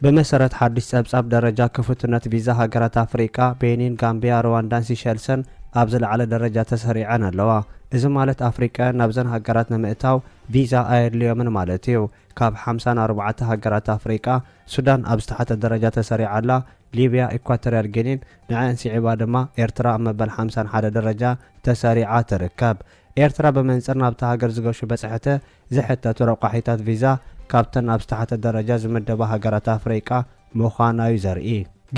ብመሰረት ሓድሽ ጸብጻብ፣ ደረጃ ክፉትነት ቪዛ ሃገራት ኣፍሪቃ፣ ቤኒን፣ ጋምቢያ፣ ሩዋንዳን ሲሸልስን ኣብ ዝለዓለ ደረጃ ተሰሪዐን ኣለዋ። እዚ ማለት ኣፍሪቃውያን ናብዘን ሃገራት ንምእታው ቪዛ ኣየድልዮምን ማለት እዩ። ካብ ሓምሳን ኣርባዕተ ሃገራት ኣፍሪቃ፣ ሱዳን ኣብ ዝተሓተ ደረጃ ተሰሪዓ ኣላ። ሊብያ፣ ኢኳቶርያል ጊኒን፣ ንዐን ስዒባ ድማ ኤርትራ ኣብ መበል ሓምሳን ሓደ ደረጃ ተሰሪዓ ትርከብ። ኤርትራ ብመንጽር ናብታ ሃገር ዝገሹ በጻሕቲ ዝሕተቱ ረቋሒታት ቪዛ ካብተን ኣብ ዝተሓተ ደረጃ ዝምደባ ሃገራት ኣፍሪቃ ምዃና እዩ ዘርኢ።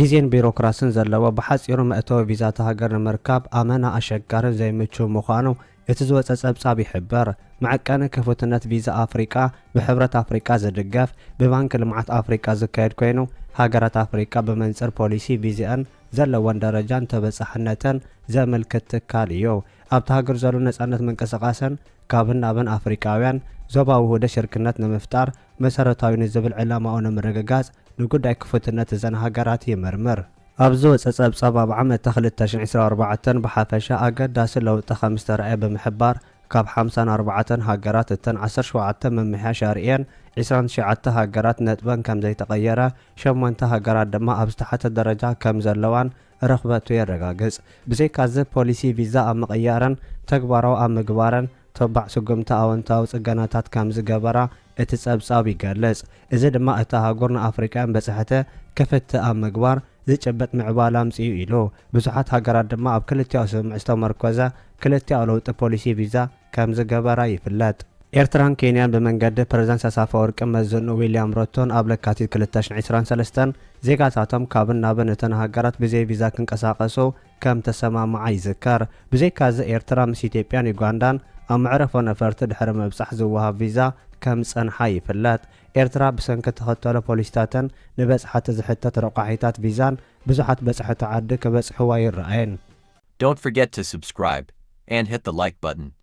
ግዜን ቢሮክራስን ዘለዎ ብሓጺሩ መእተዊ ቪዛ እታ ሃገር ንምርካብ ኣመና ኣሸጋርን ዘይምችው ምዃኑ እቲ ዝወጸ ጸብጻብ ይሕብር። መዐቀኒ ክፉትነት ቪዛ ኣፍሪቃ ብሕብረት ኣፍሪቃ ዝድገፍ ብባንክ ልምዓት ኣፍሪቃ ዝካየድ ኮይኑ፣ ሃገራት ኣፍሪቃ ብመንጽር ፖሊሲ ቪዛኣን ዘለወን ደረጃን ተበጻሕነተን ዘመልክት ትካል እዩ። ኣብታ ሃገር ዘሎ ነጻነት ምንቅስቓስን ካብን ናብን ኣፍሪቃውያን ዞባዊ ውህደ ሽርክነት ንምፍጣር መሰረታዊ ንዝብል ዕላማኡ ንምርግጋጽ ንጉዳይ ክፉትነት እዘን ሃገራት ይምርምር። ኣብ ዝወጸ ጸብጻብ፣ ኣብ ዓመተ ክልተ ሽሕን ዕስራን ኣርባዕተን ብሓፈሻ ኣገዳሲ ለውጢ ከም ዝተረኣየ ብምሕባር፣ ካብ ሓምሳን ኣርባዕተን ሃገራት እተን ዓሰርተ ሸውዓተ ምምሕያሽ ኣርእየን፣ ዕስራን ትሽዓተ ሃገራት ነጥበን ከም ዘይተቐየረ፣ ሸሞንተ ሃገራት ድማ ኣብ ዝተሓተ ደረጃ ከም ዘለዋን ርኽበቱ የረጋግጽ። ብዘይካዚ፣ ፖሊሲ ቪዛ ኣብ ምቕያረን ተግባራዊ ኣብ ምግባረን ተባዕ ስጉምቲ ኣወንታዊ ጽገናታት ከም ዝገበራ እቲ ጸብጻብ ይገልጽ። እዚ ድማ እታ ኣህጉር ንኣፍሪቃውያን በጻሕቲ ክፍቲ ኣብ ምግባር ዝጭበጥ ምዕባለ ኣምጺኡ ኢሉ። ብዙሓት ሃገራት ድማ ኣብ ክልቲኣዊ ስምምዕ ዝተመርኮዘ ክልቲኣዊ ለውጢ ፖሊሲ ቪዛ ከም ዝገበራ ይፍለጥ። ኤርትራን ኬንያን ብመንገዲ ፕረዚደንት ኢሳያስ ኣፈወርቂ መዘንኡ ዊልያም ሮቶን ኣብ ለካቲት ክልተ ሽሕን ዕስራን ሰለስተን ዜጋታቶም ካብን ናብን እተን ሃገራት ብዘይ ቪዛ ክንቀሳቐሱ ከም ተሰማምዓ ይዝከር። ብዘይካዚ ኤርትራ ምስ ኢትዮጵያን ዩጋንዳን ኣብ መዕረፎ ነፈርቲ ድሕሪ ምብጻሕ ዝወሃብ ቪዛ ከም ዝጸንሓ ይፍለጥ። ኤርትራ ብሰንኪ እትኸተሎ ፖሊሲታትን ንበጻሕቲ ዝሕተት ረቋሒታት ቪዛን ብዙሓት በጻሕቲ ዓዲ ክበጽሕዋ ይረኣየን። Don't forget to subscribe and hit the like button.